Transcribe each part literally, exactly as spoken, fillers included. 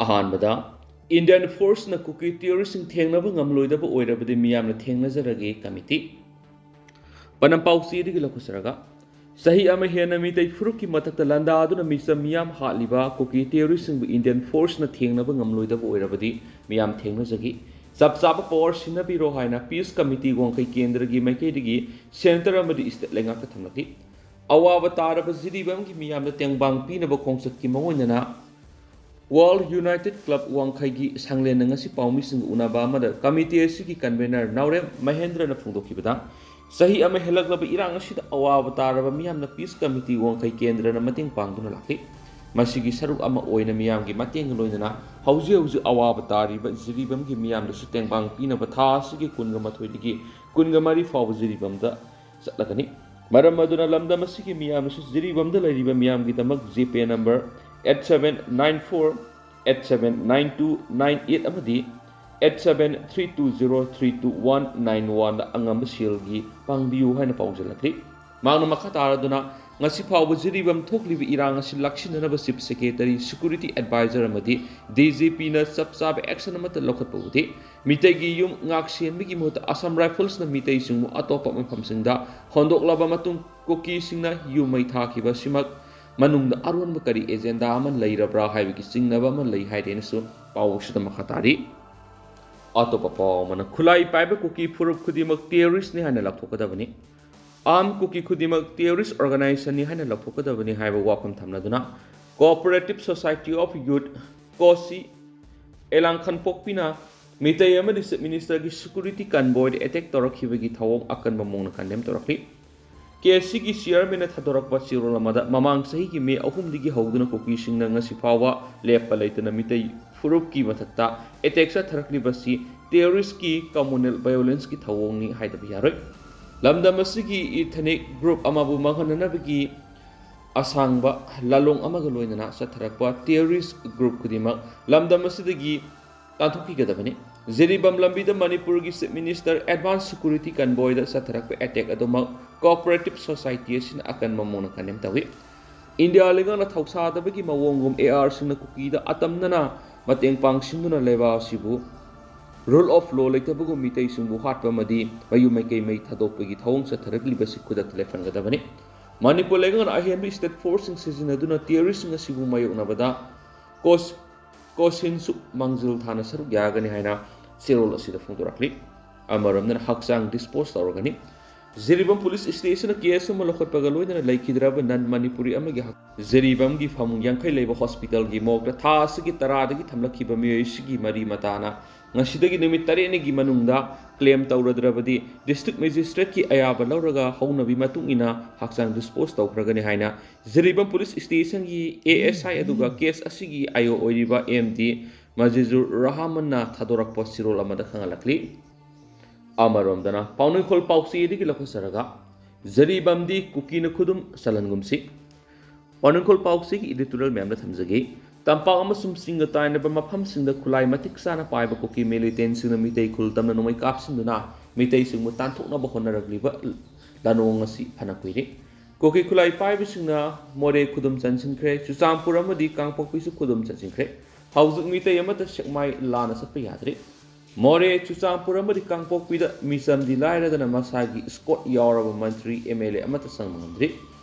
ꯑꯍꯥꯟꯕꯗ, ꯏꯟꯗꯤꯌꯟ ꯐꯣꯔꯁꯅ ꯀꯨꯀꯤ ꯇꯦꯔꯣꯔꯤꯁꯁꯤꯡ ꯊꯦꯡꯅꯕ ꯉꯝꯂꯣꯏꯗꯕ ꯑꯣꯏꯔꯕꯗꯤ ꯃꯤꯌꯥꯝꯅ ꯊꯦꯡꯅꯖꯔꯒꯦ ꯀꯃꯤꯇꯤ꯫ ꯄꯅꯝ ꯄꯥꯎꯆꯦꯗꯒꯤ ꯂꯧꯈꯠꯆꯔꯒ, ꯆꯍꯤ ꯑꯃ ꯍꯦꯟꯅ ꯃꯤꯇꯩ ꯐꯨꯔꯨꯞꯀꯤ ꯃꯊꯛꯇ ꯂꯥꯟꯗꯥꯗꯨꯅ ꯃꯤꯆꯝ ꯃꯤꯌꯥꯝ ꯍꯥꯠꯂꯤꯕ ꯀꯨꯀꯤ ꯇꯦꯔꯣꯔꯤꯁꯁꯤꯡꯕꯨ ꯏꯟꯗꯤꯌꯟ ꯐꯣꯔꯁꯅ ꯊꯦꯡꯅꯕ ꯉꯝꯂꯣꯏꯗꯕ ꯑꯣꯏꯔꯕꯗꯤ ꯃꯤꯌꯥꯝ ꯊꯦꯡꯅꯖꯒꯦ꯫ ꯆꯞ ꯆꯥꯕ ꯄꯋꯥꯔ ꯁꯤꯟꯅꯕꯤꯔꯣ ꯍꯥꯏꯅ ꯄꯤꯁ ꯀꯃꯤꯇꯤ ꯋꯥꯡꯈꯩ ꯀꯦꯟꯗ꯭ꯔꯒꯤ ꯃꯥꯏꯀꯩꯗꯒꯤ ꯁꯦꯟꯇꯔ ꯑꯃꯗꯤ ꯁ꯭ꯇꯦꯠ ꯂꯩꯉꯥꯛꯇ ꯊꯝꯂꯛꯂꯤ꯫ ꯑꯋꯥꯕ ꯇꯥꯔꯕ ꯖꯤꯔꯤꯕꯥꯝꯒꯤ ꯃꯤꯌꯥꯝꯗ ꯇꯦꯡꯕꯥꯡ ꯄꯤꯅꯕ ꯈꯣꯡꯆꯠꯀꯤ ꯃꯑꯣꯡ ꯑꯣꯏꯅꯅ World United Club ꯋꯥꯡꯈꯩꯒꯤ ꯁꯪꯂꯦꯟꯅ ꯉꯁꯤ ꯄꯥꯎꯃꯤꯁꯤꯡꯒ ꯎꯅꯕ ꯑꯃꯗ ꯀꯃꯤꯇꯤ ꯑꯁꯤꯒꯤ ꯀꯟꯚꯦꯅꯔ ꯅꯥꯎꯔꯦꯝ ꯃꯍꯦꯟꯗ꯭ꯔꯅ ꯐꯣꯡꯗꯣꯛꯈꯤꯕꯗ, ꯆꯍꯤ ꯑꯃ ꯍꯦꯜꯂꯛꯂꯕ ꯏꯔꯥꯡ ꯑꯁꯤꯗ ꯑꯋꯥꯕ ꯇꯥꯔꯕ ꯃꯤꯌꯥꯝꯅ ꯄꯤꯁ ꯀꯃꯤꯇꯤ ꯋꯥꯡꯈꯩ ꯀꯦꯟꯗ꯭ꯔꯅ ꯃꯇꯦꯡ ꯄꯥꯡꯗꯨꯅ ꯂꯥꯛꯂꯤ꯫ ꯃꯁꯤꯒꯤ ꯁꯔꯨꯛ ꯑꯃ ꯑꯣꯏꯅ ꯃꯤꯌꯥꯝꯒꯤ ꯃꯇꯦꯡꯒ ꯂꯣꯏꯅꯅ ꯍꯧꯖꯤꯛ ꯍꯧꯖꯤꯛ ꯑꯋꯥꯕ ꯇꯥꯔꯤꯕ ꯖꯤꯔꯤꯕꯥꯝꯒꯤ ꯃꯤꯌꯥꯝꯗꯁꯨ ꯇꯦꯡꯕꯥꯡ ꯄꯤꯅꯕ ꯊꯥ ꯑꯁꯤꯒꯤ ꯀꯨꯟꯒ ꯃꯥꯊꯣꯏꯗꯒꯤ ꯀꯨꯟꯒ ꯃꯔꯤ ꯐꯥꯎꯕ ꯖꯤꯔꯤꯕꯥꯝꯗ ꯆꯠꯂꯒꯅꯤ꯫ ꯃꯔꯝ ꯑꯗꯨꯅ ꯂꯝꯗꯝ ꯑꯁꯤꯒꯤ ꯃꯤꯌꯥꯝꯅꯁꯨ ꯖꯤꯔꯤꯕꯥꯝꯗ ꯂꯩꯔꯤꯕ ꯃꯤꯌꯥꯝꯒꯤꯗꯃꯛ ꯖꯤꯄꯦ number eight seven nine four eight seven nine two nine eight ꯑꯃꯗꯤ eight seven three two zero three two one nine one ꯑꯉꯝꯕ ꯁꯦꯜꯒꯤ ꯄꯥꯡꯕꯤꯌꯨ ꯍꯥꯏꯅ ꯄꯥꯎꯖꯦꯜꯂꯛꯂꯤ꯫ ꯃꯍꯥꯛꯅ ꯃꯈꯥ ꯇꯥꯔꯗꯨꯅ, ꯉꯁꯤ ꯐꯥꯎꯕ ꯖꯤꯔꯤꯕꯥꯝ ꯊꯣꯛꯂꯤꯕ ꯏꯔꯥꯡ ꯑꯁꯤ ꯂꯥꯛꯁꯤꯟꯅꯅꯕ ꯆꯤꯐ ꯁꯦꯀ꯭ꯔꯦꯇꯔꯤ, ꯁꯦꯀ꯭ꯌꯨꯔꯤꯇꯤ ꯑꯦꯗꯚꯥꯏꯖꯔ ꯑꯃꯗꯤ ꯗꯤ ꯖꯤ ꯄꯤꯅ ꯆꯞ ꯆꯥꯕ ꯑꯦꯛꯁꯟ ꯑꯃꯠꯇ ꯂꯧꯈꯠꯄ ꯎꯗꯦ꯫ ꯃꯤꯇꯩꯒꯤ ꯌꯨꯝ ꯉꯥꯛ ꯁꯦꯟꯕꯒꯤ ꯃꯍꯨꯠꯇ ꯑꯁꯥꯝ ꯔꯥꯏꯐꯜꯁꯅ ꯃꯤꯇꯩꯁꯤꯡꯕꯨ ꯑꯇꯣꯞꯄ ꯃꯐꯝꯁꯤꯡꯗ ꯍꯣꯟꯗꯣꯛꯂꯕ ꯃꯇꯨꯡ ꯀꯨꯀꯤꯁꯤꯡꯅ ꯌꯨꯝ ꯃꯩ ꯊꯥꯈꯤꯕ ꯑꯁꯤꯃꯛ ꯃꯅꯨꯡꯗ ꯑꯔꯣꯟꯕ ꯀꯔꯤ ꯑꯦꯖꯦꯟꯗꯥ ꯑꯃ ꯂꯩꯔꯕ꯭ꯔꯥ ꯍꯥꯏꯕꯒꯤ ꯆꯤꯡꯅꯕ ꯑꯃ ꯂꯩ ꯍꯥꯏꯔꯦꯅꯁꯨ ꯄꯥꯎ ꯑꯁꯤꯗ ꯃꯈꯥ ꯇꯥꯔꯤ꯫ ꯑꯇꯣꯞꯄ ꯄꯥꯎ ꯑꯃꯅ, ꯈꯨꯠꯂꯥꯏ ꯄꯥꯏꯕ ꯀꯨꯀꯤ ꯐꯨꯔꯨꯞ ꯈꯨꯗꯤꯡꯃꯛ ꯇꯦꯔꯣꯔꯤꯁꯅꯤ ꯍꯥꯏꯅ ꯂꯥꯎꯊꯣꯛꯀꯗꯕꯅꯤ꯫ ꯑꯥꯔꯝ ꯀꯨꯀꯤ ꯈꯨꯗꯤꯡꯃꯛ ꯇꯦꯔꯣꯔꯤꯁ ꯑꯣꯔꯒꯅꯥꯏꯖꯦꯁꯟꯅꯤ ꯍꯥꯏꯅ ꯂꯧꯊꯣꯛꯀꯗꯕꯅꯤ ꯍꯥꯏꯕ ꯋꯥꯐꯝ ꯊꯝꯂꯗꯨꯅ, Cooperative Society of Youth, ꯀꯣꯁꯤ, ꯑꯦꯂꯥꯡ ꯈꯟꯄꯣꯛꯄꯤꯅ Meitei ꯑꯃꯗꯤ ꯆꯤꯐ ꯃꯤꯅꯤꯁꯇꯔꯒꯤ ꯁꯦꯀ꯭ꯌꯨꯔꯤꯇꯤ ꯀꯟꯚꯣꯏꯗ ꯑꯦꯇꯦꯛ ꯇꯧꯔꯛꯈꯤꯕꯒꯤ ꯊꯧꯑꯣꯡ ꯑꯀꯟꯕ ꯃꯑꯣꯡꯗ ꯀꯟꯗꯦꯝ ꯇꯧꯔꯛꯂꯤ꯫ ꯀꯦ ꯑꯦꯁ ꯁꯤꯒꯤ ꯆꯤꯌꯔꯃꯦꯟꯅ ꯊꯥꯗꯣꯔꯛꯄ ꯆꯦꯔꯣꯜ ꯑꯃꯗ, ꯃꯃꯥꯡ ꯆꯍꯤꯒꯤ ꯃꯦ ꯑꯍꯨꯝꯗꯒꯤ ꯍꯧꯗꯨꯅ ꯀꯨꯀꯤꯁꯤꯡꯅ ꯉꯁꯤ ꯐꯥꯎꯕ ꯂꯦꯞꯄ ꯂꯩꯇꯅ ꯃꯤꯇꯩ ꯐꯨꯔꯨꯞꯀꯤ ꯃꯊꯛꯇ ꯑꯦꯇꯦꯛ ꯆꯠꯊꯔꯛꯂꯤꯕꯁꯤ ꯇꯦꯔꯣꯔꯤꯁꯀꯤ ꯀꯝꯃꯨꯅꯦꯜ ꯚꯥꯏꯑꯣꯂꯦꯟꯁꯀꯤ ꯊꯧꯑꯣꯡꯅꯤ ꯍꯥꯏꯗꯕ ꯌꯥꯔꯣꯏ꯫ ꯂꯝꯗꯝ ꯑꯁꯤꯒꯤ ꯏꯊꯅꯤꯛ ꯒ꯭ꯔꯨꯞ ꯑꯃꯕꯨ ꯃꯥꯡꯍꯟꯅꯅꯕꯒꯤ ꯑꯁꯥꯡꯕ ꯂꯥꯂꯣꯡ ꯑꯃꯒ ꯂꯣꯏꯅꯅ ꯆꯠꯊꯔꯛꯄ ꯇꯦꯔꯣꯔꯤꯁ ꯒ꯭ꯔꯨꯞ ꯈꯨꯗꯤꯡꯃꯛ ꯂꯝꯗꯝ ꯑꯁꯤꯗꯒꯤ ꯇꯥꯟꯊꯣꯛꯈꯤꯒꯗꯕꯅꯤ꯫ ꯖꯤꯔꯤꯕꯥꯝ ꯂꯝꯕꯤꯗ ꯃꯅꯤꯄꯨꯔꯒꯤ ꯆꯤꯐ ꯃꯤꯅꯤꯁꯇꯔ ꯑꯦꯗꯚꯥꯟꯁ ꯁꯦꯀ꯭ꯌꯨꯔꯤꯇꯤ ꯀꯟꯚꯣꯏꯗ ꯆꯠꯊꯔꯛꯄ ꯑꯦꯇꯦꯛ ꯑꯗꯨꯃꯛ ꯀꯣꯑꯣꯄꯔꯦꯇꯤꯚ ꯁꯣꯁꯥꯏꯇꯤ ꯑꯁꯤꯅ ꯑꯀꯟꯕ ꯃꯑꯣꯡꯗ ꯀꯟꯗꯦꯝ ꯇꯧꯏ꯫ ꯏꯟꯗꯤꯌꯥ ꯂꯩꯉꯥꯛꯅ ꯊꯧꯁꯥꯗꯕꯒꯤ ꯃꯑꯣꯡꯒꯨꯝ ꯑꯦ ꯑꯥꯔꯁꯤꯡꯅ ꯀꯨꯀꯤꯗ ꯑꯇꯝꯅꯅ ꯃꯇꯦꯡ ꯄꯥꯡꯁꯤꯟꯗꯨꯅ ꯂꯩꯕꯥꯛ ꯑꯁꯤꯕꯨ rule of law ꯂꯩꯇꯕꯒꯨꯝ ꯃꯤꯇꯩꯁꯤꯡꯕꯨ ꯍꯥꯠꯄ ꯑꯃꯗꯤ ꯃꯌꯨꯝ ꯃꯩꯀꯩ ꯃꯩ ꯊꯥꯗꯣꯛꯄꯒꯤ ꯊꯧꯑꯣꯡ ꯆꯠꯊꯔꯛꯂꯤꯕꯁꯤ ꯈꯨꯗꯛꯇ ꯂꯦꯞꯍꯟꯒꯗꯕꯅꯤ꯫ ꯃꯅꯤꯄꯨꯔ ꯂꯩꯉꯥꯛꯅ ꯑꯍꯦꯟꯕ state forceꯁꯤꯡ ꯁꯤꯖꯤꯟꯅꯗꯨꯅ terroristꯁꯤꯡ ꯑꯁꯤꯕꯨ ꯃꯥꯌꯣꯛꯅꯕꯗ ꯀꯣꯁ ꯀꯣꯁꯤꯟꯁꯨ ꯃꯥꯡꯖꯤꯜ ꯊꯥꯅ ꯁꯔꯨꯛ ꯌꯥꯒꯅꯤ ꯍꯥꯏꯅ ꯆꯦꯔꯣꯜ ꯑꯁꯤꯗ ꯐꯣꯡꯗꯣꯔꯛꯂꯤ꯫ ꯑꯃꯔꯣꯝꯗꯅ ꯍꯛꯆꯥꯡ dispose ꯇꯧꯔꯒꯅꯤ꯫ ꯖꯤꯔꯤꯕꯥꯝ police stationꯅ case ꯑꯃ ꯂꯧꯈꯠꯄꯒ ꯂꯣꯏꯅꯅ ꯂꯩꯈꯤꯗ꯭ꯔꯕ non Manipuri ꯑꯃꯒꯤ ꯍꯛ-, ꯖꯤꯔꯤꯕꯥꯝꯒꯤ ꯐꯃꯨꯡ ꯌꯥꯡꯈꯩ ꯂꯩꯕ hospitalꯒꯤ morgueꯇ ꯊꯥ ꯑꯁꯤꯒꯤ ꯇꯔꯥꯗꯒꯤ ꯊꯝꯂꯛꯈꯤꯕ ꯃꯤꯑꯣꯏ ꯑꯁꯤꯒꯤ ꯃꯔꯤ ꯃꯇꯥꯅ ꯉꯁꯤꯗꯒꯤ ꯅꯨꯃꯤꯠ ꯇꯔꯦꯠꯅꯤꯒꯤ ꯃꯅꯨꯡꯗ claim ꯇꯧꯔꯗ꯭ꯔꯕꯗꯤ district magistrateꯀꯤ ꯑꯌꯥꯕ ꯂꯧꯔꯒ ꯍꯧꯅꯕꯤ ꯃꯇꯨꯡ ꯏꯟꯅ ꯍꯛꯆꯥꯡ dispose ꯇꯧꯈ꯭ꯔꯒꯅꯤ ꯍꯥꯏꯅ ꯖꯤꯔꯤꯕꯥꯝ police stationꯒꯤ ASI ꯑꯗꯨꯒ case ꯑꯁꯤꯒꯤ IO ꯑꯣꯏꯔꯤꯕ MD ꯃꯖꯤꯖꯨꯔ ꯔꯍꯃꯟꯅ ꯊꯥꯗꯣꯔꯛꯄ ꯆꯦꯔꯣꯜ ꯑꯃꯗ ꯈꯪꯍꯜꯂꯛꯂꯤ꯫ ꯑꯃꯔꯣꯝꯗꯅ ꯄꯥꯎꯅꯨꯡꯈꯣꯜ ꯄꯥꯎꯆꯦꯗꯒꯤ ꯂꯧꯈꯠꯆꯔꯒ ꯖꯤꯔꯤꯕꯥꯝꯗꯤ ꯀꯨꯀꯤꯅ ꯈꯨꯗꯨꯝ ꯆꯜꯍꯟꯒꯨꯝꯁꯤ꯫ ꯄꯥꯎꯅꯨꯡꯈꯣꯜ ꯄꯥꯎꯆꯦꯒꯤ editorial ꯃꯌꯥꯝꯗ ꯊꯝꯖꯒꯦ꯫ ꯇꯝꯄꯥꯛ ꯑꯃꯁꯨꯡ ꯆꯤꯡꯒ ꯇꯥꯏꯅꯕ ꯃꯐꯝꯁꯤꯡꯗ ꯈꯨꯠꯂꯥꯏ ꯃꯇꯤꯛ ꯆꯥꯅ ꯄꯥꯏꯕ ꯀꯨꯀꯤ militantꯁꯤꯡꯅ ꯃꯤꯇꯩ ꯈꯨꯜ ꯇꯝꯅ ꯅꯣꯡꯃꯩ ꯀꯥꯞꯁꯤꯟꯗꯨꯅ ꯃꯤꯇꯩꯁꯤꯡꯕꯨ ꯇꯥꯟꯊꯣꯛꯅꯕ ꯍꯣꯠꯅꯔꯛꯂꯤꯕ ꯂꯥꯟꯑꯣꯡ ꯑꯁꯤ ꯐꯅ ꯀꯨꯏꯔꯦ꯫ ꯀꯨꯀꯤ ꯈꯨꯠꯂꯥꯏ ꯄꯥꯏꯕꯁꯤꯡꯅ ꯃꯣꯔꯦ ꯈꯨꯗꯨꯝ ꯆꯟꯁꯤꯟꯈ꯭ꯔꯦ, ꯆꯨꯔꯆꯥꯟꯄꯨꯔ ꯑꯃꯗꯤ ꯀꯥꯡꯄꯣꯛꯄꯤꯁꯨ ꯈꯨꯗꯨꯝ ꯆꯟꯁꯤꯟꯈ꯭ꯔꯦ꯫ ꯍꯧꯖꯤꯛ ꯃꯤꯇꯩ ꯑꯃꯠꯇ ꯁꯦꯛꯃꯥꯏ ꯂꯥꯟꯅ ꯆꯠꯄ ꯌꯥꯗ꯭ꯔꯤ꯫ ꯃꯣꯔꯦ, ꯆꯨꯔꯆꯥꯟꯄꯨꯔ ꯑꯃꯗꯤ ꯀꯥꯡꯄꯣꯛꯄꯤꯗ ꯃꯤꯆꯝꯗꯤ ꯂꯥꯏꯔꯗꯅ ꯃꯁꯥꯒꯤ escort ꯌꯥꯎꯔꯕ ꯃꯟꯇ꯭ꯔꯤ, MLA ꯑꯃꯠꯇ ꯆꯪꯕ ꯉꯝꯗ꯭ꯔꯤ꯫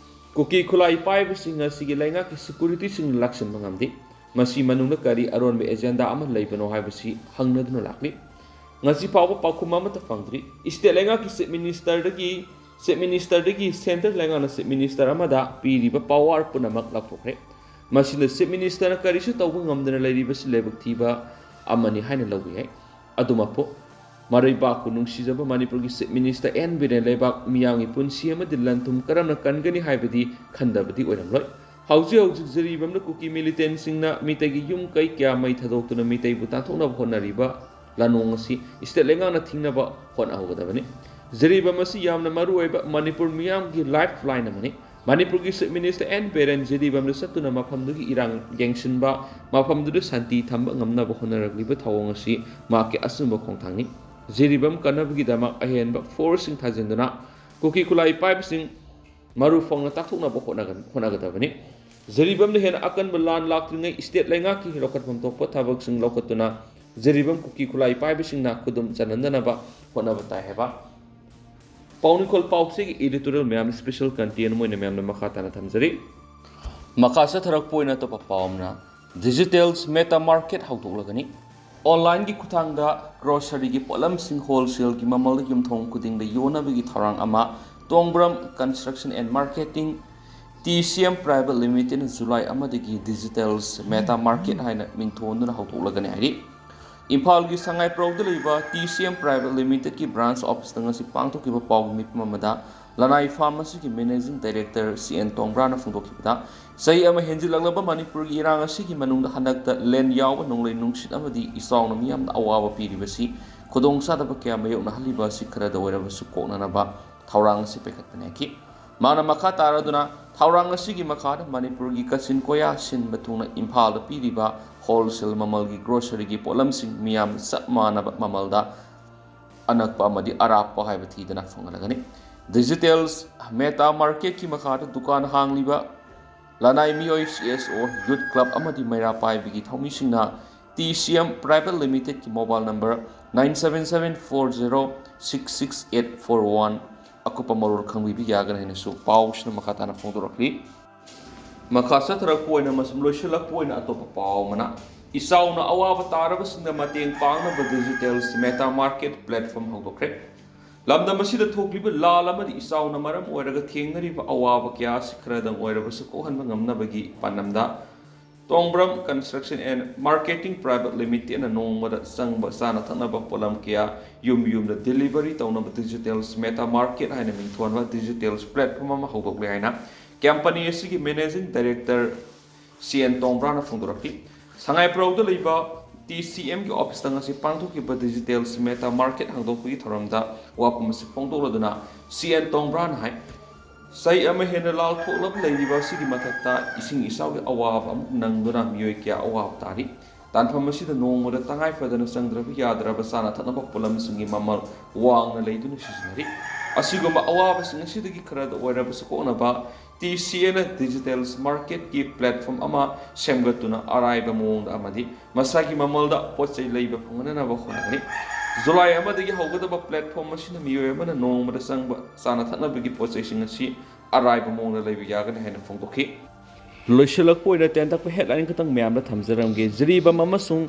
ꯀꯨꯀꯤ ꯈꯨꯠꯂꯥꯏ ꯄꯥꯏꯕꯁꯤꯡ ꯑꯁꯤꯒꯤ ꯂꯩꯉꯥꯛꯀꯤ securityꯁꯤꯡꯅ ꯂꯥꯛꯁꯤꯟꯕ ꯉꯝꯗꯦ꯫ ꯃꯁꯤ ꯃꯅꯨꯡꯗ ꯀꯔꯤ ꯑꯔꯣꯟꯕ agenda ꯑꯃ ꯂꯩꯕꯅꯣ ꯍꯥꯏꯕꯁꯤ ꯍꯪꯅꯗꯨꯅ ꯂꯥꯛꯂꯤ꯫ ꯉꯁꯤ ꯐꯥꯎꯕ ꯄꯥꯎꯈꯨꯝ ꯑꯃꯠꯇ ꯐꯪꯗ꯭ꯔꯤ꯫ State ꯂꯩꯉꯥꯛꯀꯤ Chief Ministerꯗꯒꯤ, Chief Ministerꯗꯒꯤ centre ꯂꯩꯉꯥꯛꯅ Chief Minister ꯑꯃꯗ ꯄꯤꯔꯤꯕ power ꯄꯨꯝꯅꯃꯛ ꯂꯧꯊꯣꯛꯈ꯭ꯔꯦ꯫ ꯃꯁꯤꯅ Chief Ministerꯅ ꯀꯔꯤꯁꯨ ꯇꯧꯕ ꯉꯝꯗꯅ ꯂꯩꯔꯤꯕꯁꯤ ꯂꯥꯏꯕꯛ ꯊꯤꯕ ꯑꯃꯅꯤ ꯍꯥꯏꯅ ꯂꯧꯕ ꯌꯥꯏ꯫ ꯑꯗꯨꯃꯛꯄꯨ, ꯃꯔꯩꯕꯥꯛꯄꯨ ꯅꯨꯡꯁꯤꯖꯕ ꯃꯅꯤꯄꯨꯔꯒꯤ Chief Minister N ꯕꯤꯔꯦꯟ ꯂꯩꯕꯥꯛ ꯃꯤꯌꯥꯝꯒꯤ ꯄꯨꯟꯁꯤ ꯑꯃꯗꯤ ꯂꯟ ꯊꯨꯝ ꯀꯔꯝꯅ ꯀꯟꯒꯅꯤ ꯍꯥꯏꯕꯗꯤ ꯈꯟꯗꯕꯗꯤ ꯑꯣꯏꯔꯝꯂꯣꯏ꯫ ꯍꯧꯖꯤꯛ ꯍꯧꯖꯤꯛ ꯖꯤꯔꯤꯕꯥꯝꯗ ꯀꯨꯀꯤ militantꯁꯤꯡꯅ ꯃꯤꯇꯩꯒꯤ ꯌꯨꯝ ꯀꯩ ꯀꯌꯥ ꯃꯩ ꯊꯥꯗꯣꯛꯇꯨꯅ ꯃꯤꯇꯩꯕꯨ ꯇꯥꯟꯊꯣꯛꯅꯕ ꯍꯣꯠꯅꯔꯤꯕ ꯂꯥꯟꯑꯣꯡ ꯑꯁꯤ state ꯂꯩꯉꯥꯛꯅ ꯊꯤꯡꯅꯕ ꯍꯣꯠꯅꯍꯧꯒꯗꯕꯅꯤ꯫ ꯖꯤꯔꯤꯕꯥꯝ ꯑꯁꯤ ꯌꯥꯝꯅ ꯃꯔꯨꯑꯣꯏꯕ ꯃꯅꯤꯄꯨꯔ ꯃꯤꯌꯥꯝꯒꯤ lifeline ꯑꯃꯅꯤ꯫ ꯃꯅꯤꯄꯨꯔꯒꯤ Chief Minister N ꯕꯤꯔꯦꯟ ꯖꯤꯔꯤꯕꯥꯝꯗ ꯆꯠꯇꯨꯅ ꯃꯐꯝꯗꯨꯒꯤ ꯏꯔꯥꯡ ꯌꯦꯡꯁꯤꯟꯕ, ꯃꯐꯝꯗꯨꯗ ꯁꯥꯟꯇꯤ ꯊꯝꯕ ꯉꯝꯅꯕ ꯍꯣꯠꯅꯔꯛꯂꯤꯕ ꯊꯧꯑꯣꯡ ꯑꯁꯤ ꯃꯍꯥꯛꯀꯤ ꯑꯆꯨꯝꯕ ꯈꯣꯡꯊꯥꯡꯅꯤ꯫ ꯖꯤꯔꯤꯕꯥꯝ ꯀꯟꯅꯕꯒꯤꯗꯃꯛ ꯑꯍꯦꯟꯕ forceꯁꯤꯡ ꯊꯥꯖꯤꯟꯗꯨꯅ ꯀꯨꯀꯤ ꯈꯨꯠꯂꯥꯏ ꯄꯥꯏꯕꯁꯤꯡ ꯃꯔꯨ ꯐꯪꯅ ꯇꯥꯛꯊꯣꯛꯅꯕ ꯍꯣꯠꯅꯒ-, ꯍꯣꯠꯅꯒꯗꯕꯅꯤ꯫ ꯖꯤꯔꯤꯕꯥꯝꯗ ꯍꯦꯟꯅ ꯑꯀꯟꯕ ꯂꯥꯟ ꯂꯥꯛꯇ꯭ꯔꯤꯉꯩ state ꯂꯩꯉꯥꯛꯀꯤ ꯂꯧꯈꯠꯐꯝ ꯊꯣꯛꯄ ꯊꯕꯛꯁꯤꯡ ꯂꯧꯈꯠꯇꯨꯅ ꯖꯤꯔꯤꯕꯥꯝ ꯀꯨꯀꯤ ꯈꯨꯠꯂꯥꯏ ꯄꯥꯏꯕꯁꯤꯡꯅ ꯈꯨꯗꯨꯝ ꯆꯟꯅꯅꯕ ꯍꯣꯠꯅꯕ ꯇꯥꯏ ꯍꯥꯏꯕ ꯄꯥꯎꯅꯤꯈꯣꯜ ꯄꯥꯎꯆꯦꯒꯤ editorial ꯃꯌꯥꯝ special content ꯑꯃ ꯑꯣꯏꯅ ꯃꯌꯥꯝꯅ ꯃꯈꯥ ꯇꯥꯅ ꯊꯝꯖꯔꯤ꯫ ꯃꯈꯥ ꯆꯠꯊꯔꯛꯄ ꯑꯣꯏꯅ ꯑꯇꯣꯞꯄ ꯄꯥꯎ ꯑꯃꯅ, Digital's Meta Market ꯍꯧꯗꯣꯛꯂꯒꯅꯤ꯫ Onlineꯒꯤ ꯈꯨꯠꯊꯥꯡꯗ groceryꯒꯤ ꯄꯣꯠꯂꯝꯁꯤꯡ wholesaleꯒꯤ ꯃꯃꯜꯗ ꯌꯨꯝꯊꯣꯡ ꯈꯨꯗꯤꯡꯗ ꯌꯣꯟꯅꯕꯒꯤ ꯊꯧꯔꯥꯡ ꯑꯃ ꯇꯣꯡꯕ꯭ꯔꯝ Construction and Marketing, TCM Private Limitedꯅ July ꯑꯃꯗꯒꯤ Digital's Meta Market ꯍꯥꯏꯅ ꯃꯤꯡꯊꯣꯟꯗꯨꯅ ꯍꯧꯗꯣꯛꯂꯒꯅꯤ ꯍꯥꯏꯔꯤ꯫ ꯏꯝꯐꯥꯜꯒꯤ ꯁꯉꯥꯏꯄ꯭ꯔꯧꯗ ꯂꯩꯕ TCM Private Limitedꯀꯤ branch officeꯇ ꯉꯁꯤ ꯄꯥꯡꯊꯣꯛꯈꯤꯕ ꯄꯥꯎꯒꯤ ꯃꯤꯐꯝ ꯑꯃꯗ ꯂꯅꯥꯏ farm ꯑꯁꯤꯒꯤ managing director ꯁꯤ ꯑꯦꯟ ꯇꯣꯡꯕ꯭ꯔꯥꯅ ꯐꯣꯡꯗꯣꯛꯈꯤꯕꯗ, ꯆꯍꯤ ꯑꯃ ꯍꯦꯟꯖꯤꯜꯂꯛꯂꯕ ꯃꯅꯤꯄꯨꯔꯒꯤ ꯏꯔꯥꯡ ꯑꯁꯤꯒꯤ ꯃꯅꯨꯡꯗ ꯍꯟꯗꯛꯇ ꯂꯦꯟ ꯌꯥꯎꯕ ꯅꯣꯡꯂꯩ ꯅꯨꯡꯁꯤꯠ ꯑꯃꯗꯤ ꯏꯆꯥꯎꯅ ꯃꯤꯌꯥꯝꯗ ꯑꯋꯥꯕ ꯄꯤꯔꯤꯕꯁꯤ ꯈꯨꯗꯣꯡꯆꯥꯗꯕ ꯀꯌꯥ ꯃꯥꯌꯣꯛꯅꯍꯜꯂꯤꯕ ꯑꯁꯤ ꯈꯔꯗ ꯑꯣꯏꯔꯕꯁꯨ ꯀꯣꯛꯅꯅꯕ ꯊꯧꯔꯥꯡ ꯑꯁꯤ ꯄꯥꯏꯈꯠꯄꯅꯤ ꯍꯥꯏꯈꯤ꯫ ꯃꯥꯅ ꯃꯈꯥ ꯇꯥꯔꯗꯨꯅ, ꯊꯧꯔꯥꯡ ꯑꯁꯤꯒꯤ ꯃꯈꯥꯗ ꯃꯅꯤꯄꯨꯔꯒꯤ ꯀꯥꯆꯤꯟ ꯀꯣꯌꯥ ꯁꯤꯟꯕ ꯊꯨꯡꯅ ꯏꯝꯐꯥꯜꯗ ꯄꯤꯔꯤꯕ wholesale ꯃꯃꯜꯒꯤ groceryꯒꯤ ꯄꯣꯠꯂꯝꯁꯤꯡ ꯃꯤꯌꯥꯝꯗ ꯆꯞ ꯃꯥꯟꯅꯕ ꯃꯃꯜꯗ ꯑꯅꯛꯄ ꯑꯃꯗꯤ ꯑꯔꯥꯞꯄ ꯍꯥꯏꯕ ꯊꯤꯗꯅ ꯐꯪꯍꯜꯂꯒꯅꯤ꯫ Digital's Meta Marketꯀꯤ ꯃꯈꯥꯗ ꯗꯨꯀꯥꯟ ꯍꯥꯡꯂꯤꯕ ꯂꯅꯥꯏ ꯃꯤꯑꯣꯏ, CSO, youth club ꯑꯃꯗꯤ ꯃꯩꯔꯥ ꯄꯥꯏꯕꯒꯤ ꯊꯧꯃꯤꯁꯤꯡꯅ TCM Private Limitedꯀꯤ mobile number nine seven seven four zero six six eight four one ꯑꯀꯨꯞꯄ ꯃꯔꯣꯜ ꯈꯪꯕꯤꯕ ꯌꯥꯒꯅꯤ ꯍꯥꯏꯅꯁꯨ ꯄꯥꯎꯁꯤꯅ ꯃꯈꯥ ꯇꯥꯅ ꯐꯣꯡꯗꯣꯔꯛꯂꯤ꯫ ꯃꯈꯥ ꯆꯠꯊꯔꯛꯄ ꯑꯣꯏꯅ ꯑꯃꯁꯨꯡ ꯂꯣꯏꯁꯤꯜꯂꯛꯄ ꯑꯣꯏꯅ ꯑꯇꯣꯞꯄ ꯄꯥꯎ ꯑꯃꯅ, ꯏꯆꯥꯎꯅ ꯑꯋꯥꯕ ꯇꯥꯔꯕꯁꯤꯡꯗ ꯃꯇꯦꯡ ꯄꯥꯡꯅꯕ Digital's Meta Market platform ꯍꯧꯗꯣꯛꯈ꯭ꯔꯦ꯫ ꯂꯝꯗꯝ ꯑꯁꯤꯗ ꯊꯣꯛꯂꯤꯕ ꯂꯥꯜ ꯑꯃꯗꯤ ꯏꯆꯥꯎꯅ ꯃꯔꯝ ꯑꯣꯏꯔꯒ ꯊꯦꯡꯅꯔꯤꯕ ꯑꯋꯥꯕ ꯀꯌꯥ ꯑꯁꯤ ꯈꯔꯗꯪ ꯑꯣꯏꯔꯕꯁꯨ ꯀꯣꯛꯍꯟꯕ ꯉꯝꯅꯕꯒꯤ ꯄꯥꯟꯗꯝꯗ ꯇꯣꯡꯕ꯭ꯔꯝ Construction and Marketing Private Limitedꯅ ꯅꯣꯡꯃꯗ ꯆꯪꯕ ꯆꯥꯅ ꯊꯛꯅꯕ ꯄꯣꯠꯂꯝ ꯀꯌꯥ ꯌꯨꯝ ꯌꯨꯝꯗ delivery ꯇꯧꯅꯕ Digital's Meta Market ꯍꯥꯏꯅ ꯃꯤꯡꯊꯣꯟꯕ Digital's platform ꯑꯃ ꯍꯧꯗꯣꯛꯂꯦ ꯍꯥꯏꯅ company ꯑꯁꯤꯒꯤ managing director ꯁꯤ ꯑꯦꯟ ꯇꯣꯡꯕ꯭ꯔꯥꯅ ꯐꯣꯡꯗꯣꯔꯛꯈꯤ꯫ ꯁꯉꯥꯏꯄ꯭ꯔꯧꯗ ꯂꯩꯕ TCMꯒꯤ officeꯇ ꯉꯁꯤ ꯄꯥꯡꯊꯣꯛꯈꯤꯕ Digital's Meta Market ꯍꯥꯡꯗꯣꯛꯄꯒꯤ ꯊꯧꯔꯝꯗ ꯋꯥꯐꯝ ꯑꯁꯤ ꯐꯣꯡꯗꯣꯛꯂꯗꯨꯅ ꯁꯤ ꯑꯦꯟ ꯇꯣꯡꯕ꯭ꯔꯥꯅ ꯍꯥꯏ, ꯆꯍꯤ ꯑꯃ ꯍꯦꯟꯅ ꯂꯥꯜꯊꯣꯛꯂꯕ ꯂꯩꯔꯤꯕ ꯑꯁꯤꯒꯤ ꯃꯊꯛꯇ ꯏꯁꯤꯡ ꯏꯆꯥꯎꯒꯤ ꯑꯋꯥꯕ ꯑꯃꯨꯛ ꯅꯪꯗꯨꯅ ꯃꯤꯑꯣꯏ ꯀꯌꯥ ꯑꯋꯥꯕ ꯇꯥꯔꯤ꯫ ꯇꯥꯟꯐꯝ ꯑꯁꯤꯗ ꯅꯣꯡꯃꯗ ꯇꯉꯥꯏ ꯐꯗꯅ ꯆꯪꯗ꯭ꯔꯕ ꯌꯥꯗ꯭ꯔꯕ ꯆꯥꯅ ꯊꯛꯅꯕ ꯄꯣꯠꯂꯝꯁꯤꯡꯒꯤ ꯃꯃꯜ ꯋꯥꯡꯅ ꯂꯩꯗꯨꯅ ꯁꯤꯖꯤꯟꯅꯔꯤ꯫ ꯑꯁꯤꯒꯨꯝꯕ ꯑꯋꯥꯕꯁꯤꯡ ꯑꯁꯤꯗꯒꯤ ꯈꯔꯗ ꯑꯣꯏꯔꯕꯁꯨ ꯀꯣꯛꯅꯕ TCAꯅ digital marketꯀꯤ platform ꯑꯃ ꯁꯦꯝꯒꯠꯇꯨꯅ ꯑꯔꯥꯏꯕ ꯃꯑꯣꯡꯗ ꯑꯃꯗꯤ ꯃꯁꯥꯒꯤ ꯃꯃꯜꯗ ꯄꯣꯠ ꯆꯩ ꯂꯩꯕ ꯐꯪꯍꯟꯅꯕ ꯍꯣꯠꯅꯒꯅꯤ꯫ ꯖꯨꯂꯥꯏ ꯑꯃꯗꯒꯤ ꯍꯧꯒꯗꯕ platform ꯑꯁꯤꯅ ꯃꯤꯑꯣꯏ ꯑꯃꯅ ꯅꯣꯡꯃꯗ ꯆꯪꯕ ꯆꯥꯅ ꯊꯛꯅꯕꯒꯤ ꯄꯣꯠ ꯆꯩꯁꯤꯡ ꯑꯁꯤ ꯑꯔꯥꯏꯕ ꯃꯑꯣꯡꯗ ꯂꯩꯕ ꯌꯥꯒꯅꯤ ꯍꯥꯏꯅ ꯐꯣꯡꯗꯣꯛꯈꯤ꯫ ꯂꯣꯏꯁꯤꯜꯂꯛꯄ ꯑꯣꯏꯅ ꯇꯦꯟꯇꯛꯄ headline ꯈꯛꯇꯪ ꯃꯌꯥꯝꯗ ꯊꯝꯖꯔꯝꯒꯦ꯫ ꯖꯤꯔꯤꯕꯥꯝ ꯑꯃꯁꯨꯡ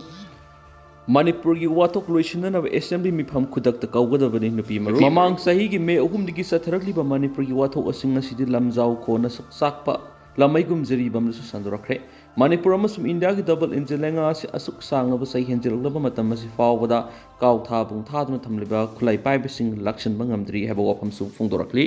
ꯃꯅꯤꯄꯨꯔꯒꯤ ꯋꯥꯊꯣꯛ ꯂꯣꯏꯁꯤꯟꯅꯅꯕ assembly ꯃꯤꯐꯝ ꯈꯨꯗꯛꯇ ꯀꯧꯒꯗꯕꯅꯤ꯫ ꯅꯨꯄꯤ ꯃꯔꯨꯞ, ꯃꯃꯥꯡ ꯆꯍꯤꯒꯤ ꯃꯦ ꯑꯍꯨꯝꯗꯒꯤ ꯆꯠꯊꯔꯛꯂꯤꯕ ꯃꯅꯤꯄꯨꯔꯒꯤ ꯋꯥꯊꯣꯛꯁꯤꯡ ꯑꯁꯤꯗꯤ ꯂꯝꯖꯥꯎ ꯀꯣꯟꯅ ꯁꯛ ꯆꯥꯛꯄ ꯂꯝꯃꯩꯒꯨꯝ ꯖꯤꯔꯤꯕꯥꯝꯗꯁꯨ ꯁꯟꯗꯣꯔꯛꯈ꯭ꯔꯦ꯫ ꯃꯅꯤꯄꯨꯔ ꯑꯃꯁꯨꯡ ꯏꯟꯗꯤꯌꯥꯒꯤ double engine ꯂꯩꯉꯥꯛ ꯑꯁꯤ ꯑꯁꯨꯛ ꯁꯥꯡꯂꯕ ꯆꯍꯤ ꯍꯦꯟꯖꯤꯜꯂꯛꯂꯕ ꯃꯇꯝ ꯑꯁꯤ ꯐꯥꯎꯕꯗ ꯀꯥꯎꯊꯥ ꯄꯨꯡꯊꯥꯗꯨꯅ ꯊꯝꯂꯤꯕ ꯈꯨꯠꯂꯥꯏ ꯄꯥꯏꯕꯁꯤꯡ ꯂꯥꯛꯁꯤꯟꯕ ꯉꯝꯗ꯭ꯔꯤ ꯍꯥꯏꯕ ꯋꯥꯐꯝꯁꯨ ꯐꯣꯡꯗꯣꯔꯛꯂꯤ꯫